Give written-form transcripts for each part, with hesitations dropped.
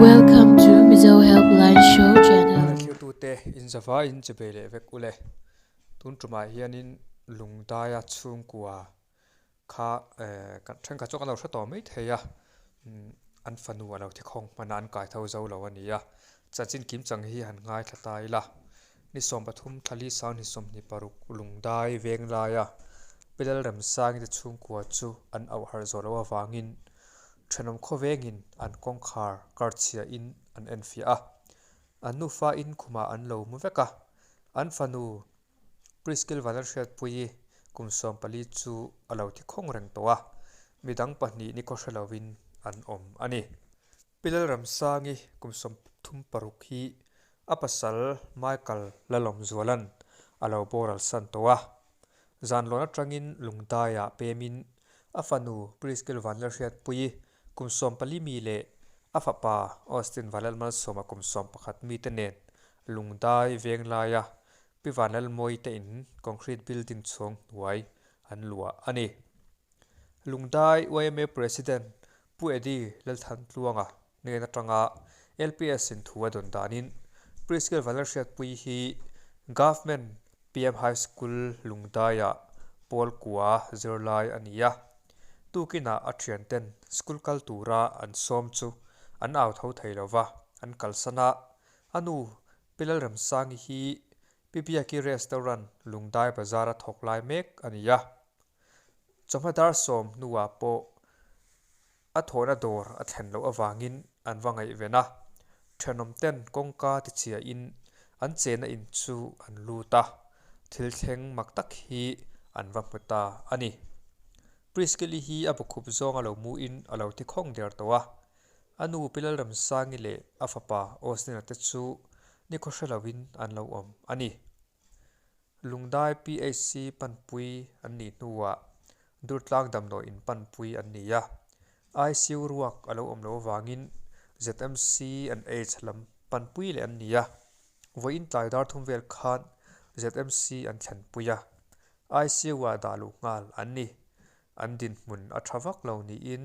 Welcome to Mizo Helpline Show channel. Thirtute in zava in che bei leh vek ule. Tun tumah hianin Lungdaia chhungkua kha kan thenkhat chu kan lo hre tawh mai thei a, an fanu a lo thi khawng hman a, an kai tho zo lo a ni a. Chanchin kim chang hi han ngaithla ta ila, ni 13 thlali sang ni 26 Lungdai veng laia Pilal Remsangi te chhungkua chu an auh harh zawh loh avangin thenawm khawvengin an kawngkhar kar chhia in an enfiah a, an nufa in khumah an lo mu vek a, an fanu Priskil Vanlalhriatpuii kum 14 chu a lo thi khawng reng tawh a, midang pahnih ni khaw hre lovin an awm a ni. Pi Lalramsangi kum 36 hi a pasal Michael Lalawmzuala'n a lo boral san tawh a, zanlawn atangin Lungdaiah pemin a fanu Priskil Vanlalhriatpuii kum 14 mi leh a fapa Austin Vanlalmalsawma kum 11 mite nen Lungdai Venglaia Pi Vanlalmawi te in concrete building chhawng hnuai an luah a ni. Lungdai yma President Pu Eddie Lalthantluanga hnen atanga LPS in thu a dawn danin Priscille Vanlalhriatpuii hi Government PM High School Lungdaiah pawl kua zirlai a ni a. Tukinah a thianten school kal tura an sawm chu an au tho thei lova, an kalsan a. A nu Pi Lalremsangi hi Pi Biaki Restaurant Lungdai Bazar-a thawk lai mek a ni a. Chawhma dar sawm hnuah pawh a thawhna dawr a thlen loh avangin an va ngaihven a, thenawmten kawngka tichhiain an chena in chu an lut a, thil thleng mak tak hi an va hmu ta a ni. Priskili hi a bawkhup zawng a lo muin a lo thi khawng der tawh a, a nu Pi Lalramsangi leh a fapa Austin-a te chu nikhaw hre loin an lo awm a ni. Lungdai PHC panpui an nih hnuah Durtlang damdawi in panpui an ni a, ICU ruak a lo awm loh avangin ZMC and H lam panpui leh an ni a, vawiin tlai dar thum vel khan ZMC an thlenpui a, ICU-ah dah luh nghal an ni. An dinhmun a tha vak lo niin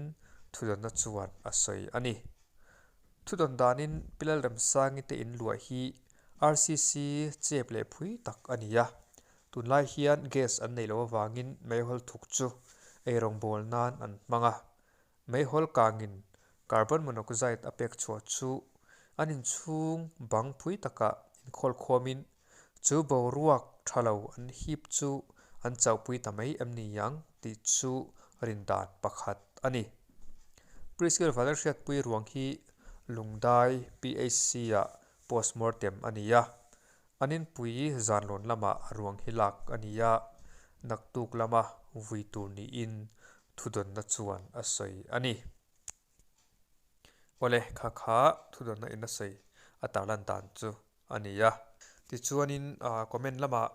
thudawnna chuan a sawi a ni. Thudawn danin Pi Lalremsangi te in luah hi RCC chep leh phui tak a ni a, tunlai hian gas an neih loh avangin meihawl thuk chu eirawngbawl nan an hmang a, meihawl kangin carbon monoxide a pek chhuah chu an inchhung bang phui takah inkhawl khuamin chu boruak tha lo an hip chu an chauhpui ta mai em ni ang tih chu rindan pakhat a ni. Priscilla Valerhriatpui ruang hi Lungdai PHC-ah Postmortem a ni a, an inpui zanlawn lamah a ruang hi lak a ni a, naktuk lama vui tur niin thudawnna chuan a sawi a ni. Awle, kha kha thudawnna in a sawi a tarlan dan chu a ni a. Tichuanin comment lamah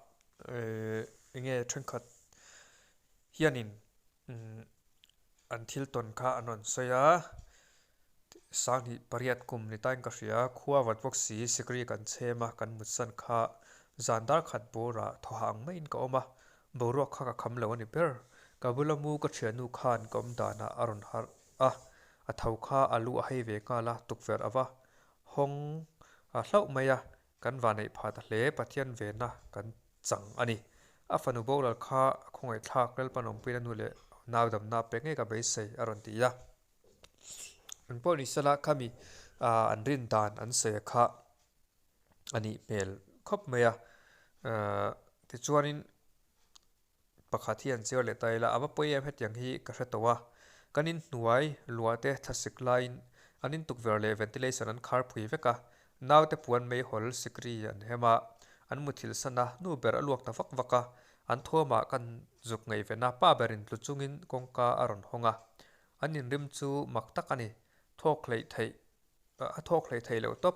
enge thenkhat hianin an thil tawn kha an rawn sawi a. Sanghnih pariat kum ni tain ka hria, khua vat bawk si, sikri kan chhem a, kan mutsan kha zan dar khat bawrah thawhah ang maiin ka awm a, boruak kha ka kham lo a ni ber. Ka bula mu ka thiannu khan ka awm danah a rawn harh a, a tho kha a lu a hei ve nghal a, tukverh a va hawng a hlauh mai a, kan vanneih phah ta hle, Pathian vena kan chang a ni. A fanu boral kha a khawngaihthlak Lalpan awmpuina nu leh nau damna a pek ngei ka beisei a rawn ti a. An pawh ni sela khami an rin dan an sawi a kha a nih hmel khawp mai a. Tichuanin pakhat hi an chhiar leh ta ila a va pawi em hetiang hi ka hre tawh a. Kan inhnuai luah te thlasik laiin an intukverh leh ventilation an khar phui vek a. Naute puan meihawl sikri an hem a, an muthilh san a, nu ber a luak ta vak vak a. An thuamah kan zuk ngaihven a, pa berin tlu chungin kawngka a rawn hawng a. An inrim chu mak tak a ni. Thawk hleih theih a thawk hleih theih loh tawp.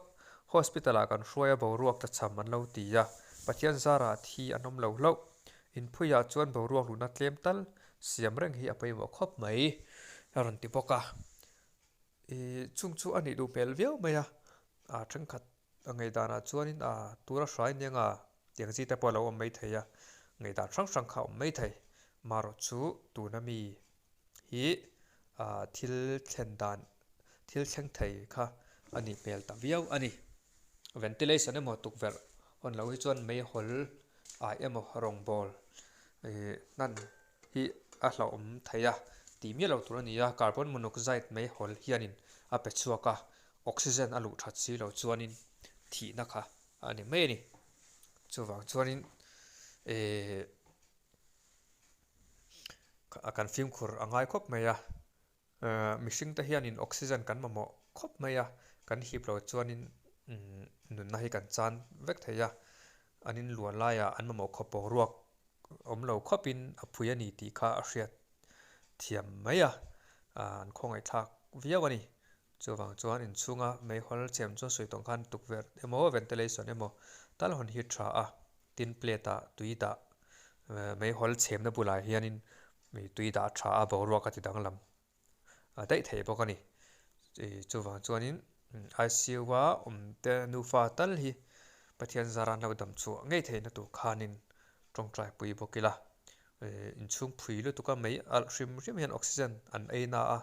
Hospital ah kan hruai a boruak tlachham an lo ti a, Pathian zarah thi an awm lo hlauh. Inphuiah chuan boruak luhna tlem tal siam reng hi a pawimawh khawp mai a rawn ti bawk a. Ih chung chu a nih duh hmel viau mai a, a thenkhat A ngaihdanah chuanin a tur a hrai nia nga tiang chi te pawh a lo awm mai thei a, ngaihdan hrang hrang kha a awm mai thei. Marawh chu tuna mi hi thil thlen dan, thil thleng thei kha a nih hmel ta viau a ni. Ventilation emaw tukverh hawn loh hi chuan meihawl ah emaw rawngbâwl ih hnan hi a hlauhawm thei a tih miah loh tur a ni a, carbon monoxide meihawl hianin a pe chhuak a, oxygen a luh that si loh chuanin thihna kha a ni mai a ni. Chuvang chuanin ih kan fimkhur a ngai khawp mai a. Mihring te hianin oxygen kan mamawh khawp mai a, kan hip loh chuanin nunna hi kan chan vek thei a, an inluan laiah an mamawh khawp boruak awm lo khawpin a phui a ni tih kha a hriat thiam mai a, an khawngaihthlak viau a ni. Chuvang chuan inchhunga meihawl chhem chuan sawi tawng khan tukverh emaw ventilation emaw tal hawn hi tha a, tin plate ah tui dah meihawl chhemna bulah hianin Mi tui dah tha a boruak a ti danglam a daih thei bawk a ni. Chuvang chuanin ICU a awm te nufa tal hi Pathian zara an lo dam chhuah ngei theihna tur khanin tawngtai pui bawk ila. Inchhung phui lutuk a mei alh hrim hrim hian oxygen an ei na a,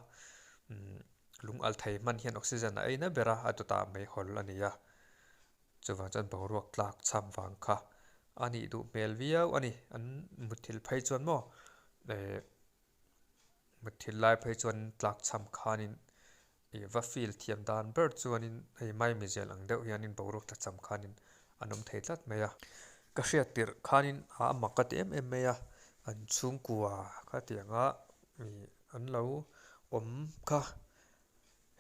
lung alh thei hman hian oxygen a ei na ber a, a dawtah meihawl a ni a. Chuvang chuan boruak tlak chham vang kha a nih duh hmel viau a ni. An mutthil phei chuan maw eh mutthil lai phei chuan tlak chham khanin ih va feel thiam dan ber chuanin hei maimi zel ang deuh hianin boruak tla chham khanin an awm thei tlat mai a. Ka hriat tirh khanin a mak ka ti em em mai a, an chhungkua khatianga ih an lo awm kha.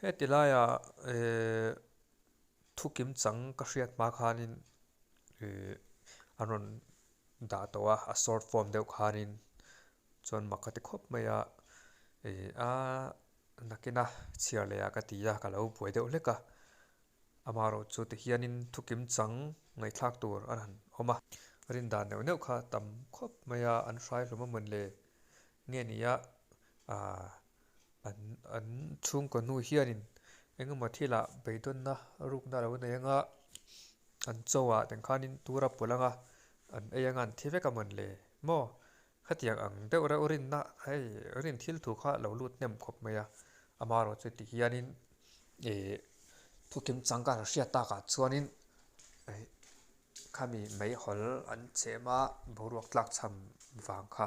Heti laiah eh. Thu kim chang ka hriat hma khanin ih an rawn dah tawh a, a short form deuh khanin chuan mak ka ti khawp mai a, ih a nakina chhiar leh ah ka ti a, ka lo buai deuh hlek a, amaherawhchu ti hianin thu kim chang ngaihthlak tur a han awm a. Rin dan neuh neuh kha tam khawp mai a, an hrai hlum a mawn le nge ni a ah An an chhungkaw hnu hianin engemaw thilah beidawnna rukna a lo nei anga an chaw ah teng khanin tur a pawlh anga an ei anga an thi vek a mawn le maw khatiang ang deuh reuh rinna hei rin thil thu kha lo lut hnem khawp mai a amaherawhchu ti hianin ih thu kim chang ka hriat takah chuanin ih khami meihawl an chhem a boruak tlak cham vang kha.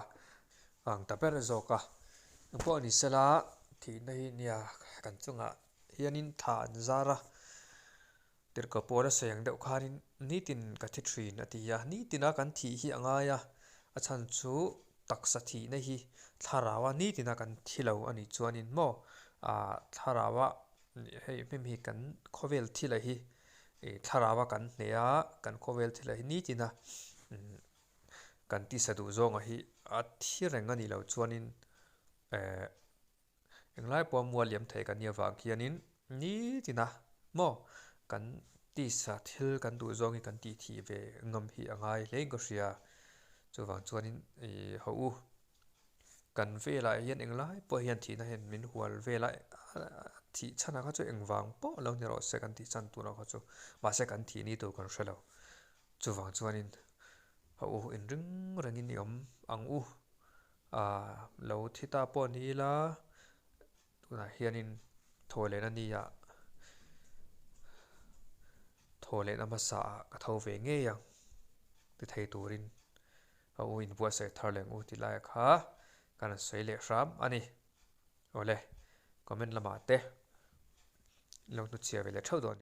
Ang ta ber zawk a, engpawh ni sela thihna hi nia kan chungah hianin thla an zar a, tirhkoh pawl a sawi ang deuh khanin nitin ka thi thin a ti a, nitina kan thih hi a ngai a, a chhan chu taksa thihna hi thlaraua nitina kan thi lo a nih chuanin maw ah thlaraua hei hmim hi kan khawvel thila hi ih thlaraua kan hneh a, kan khawvel thila hi nitina umm. Kan tisa duh zawnga hi a thi reng a nih loh chuanin eh englai pawha mual liam thei kan nih avang hianin nitina maw kan tisa thil kan duh zawng hi kan tih thih ve ngam hi a ngai hle in ka hria. Chuvang chuanin ih haw u kan velah hian englai pawh hian thihna hian min hual vel a, thih chhan ah kha chu engvang pawh lo ni rawh se kan tih chhan tur ah kha chu mahse kan thih ni tur kan hre lo. Chuvang chuanin a u inring rengin i awm ang u. Aaa lo thi ta pawh ni ila tunah hianin thaw lehna nia thaw lehna hmasa ah ka tho ve ngei ang ti thei turin a u inbuatsaih thar leh ang u tih lai kha ka rawn sawi leh hram a ni. Awle comment lamah te lo hnuchhiah ve leh theuh dawn.